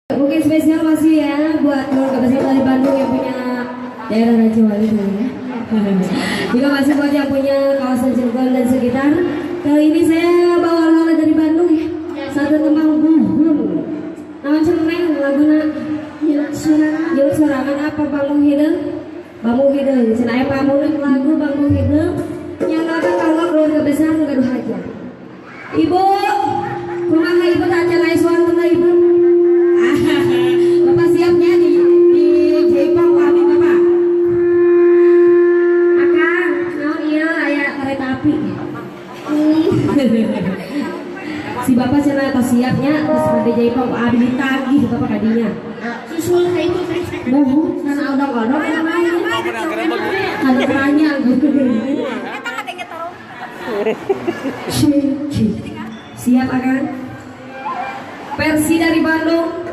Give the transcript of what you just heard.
Mungkin spesial masih ya buat keluarga besar dari Bandung yang punya daerah Rajawali ya. Juga masih buat yang punya kawasan Cilegon dan sekitar. Kali ini saya bawa oleh-oleh dari Bandung ya. Satu tembang buhun. Naon cenah laguna? Jelek sorangan apa bambu hideung? Bambu hideung. Cenah aya pamuluk lagu bambu hideung yang lagu kanggo keluarga besar nu gaduh hajat. Ibu, kumaha ibu tak acan aya suanten ibu? Bapak siapnya di Jaipong abi bapak. Akang, naon ieu aya kereta api. Si bapak cenah tos siapnya terus pada Jaipong abi ditagih bapak kadinya. Susul ka ibu teh. Mohon sana odong-odong yang lain. Ada keranjang. Siap akan versi dari Bandung.